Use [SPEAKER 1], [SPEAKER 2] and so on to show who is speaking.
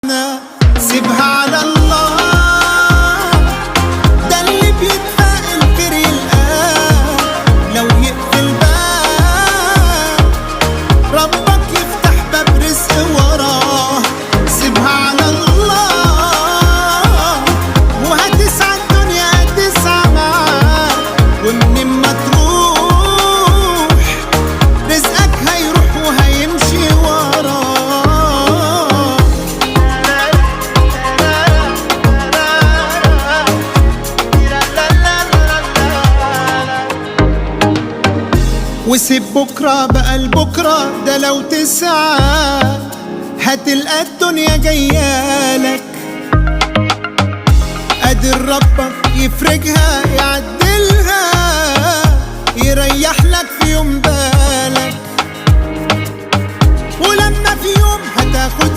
[SPEAKER 1] معنى. سيبها على الله، ده اللي بيتفائل خير يلقاه. لو يقفل باب ربك يفتح باب رزق وراه. سيبها على الله وهتسعى الدنيا هتسعى معاه، ومن ما تروح رزقك هيروح وهيمشي وراه. وسيب بكرة بقى لبكرة، ده لو تسعى هتلقى الدنيا جايالك. قادر ربك يفرجها يعدلها يريح لك في يوم بالك. ولما في يوم هتاخد